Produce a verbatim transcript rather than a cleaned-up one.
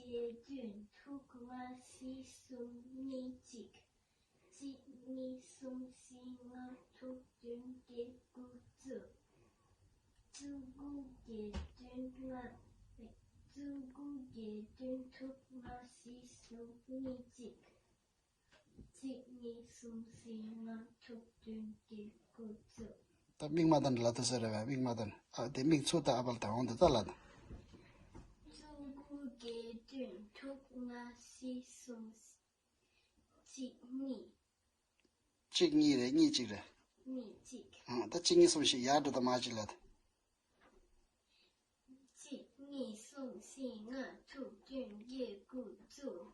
བརྒྱད་བདུན་དྲུག་ལྔ་བཞི་གསུམ་གཉིས་གཅིག་གཅིག་གཉིས་གསུམ་བཞི་ལྔ་དྲུག་བདུན་བརྒྱད་དགུ་བཅུ། བཅུ་དགུ་བརྒྱད་བདུན་ལྔ། བཅུ་དགུ་བརྒྱད་བདུན་དྲུག་ལྔ་བཞི་གསུམ་གཉིས་གཅིག་གཅིག་གཉིས་གསུམ་བཞི་ལྔ་དྲུག་བདུན་བརྒྱད་དགུ་བཅུ། ད་མིག་མ་ལྟ་ན་ལབ་ཐུབ་ས་རེད་བས། མིག་མ་ལྟ་ན། ཨ་དེ་མིག་ཚུར་ལྟ། ཨ་པ་ལ་ད་འོང་དེ་ལྟ་ལ་ད། བཅུ་དགུ་བརྒྱད་བདུན་དྲུག་ལྔ་བཞི་གསུམ་གཅིག་གཉིས། གཅིག་གཉིས་རེད། གཉིས་གཅིག་རེད། གཉིས་གཅིག་ཨང་། ད་གཅིག་གཉིས་གསུམ་བཞི་ཡར་འགྲོ་ད། མར་གཅིག་ལ་ད། གཅིག་གཉིས་གསུམ་བཞི་ལྔ་དྲུག་བདུན་བརྒྱད་དགུ་བཅུ།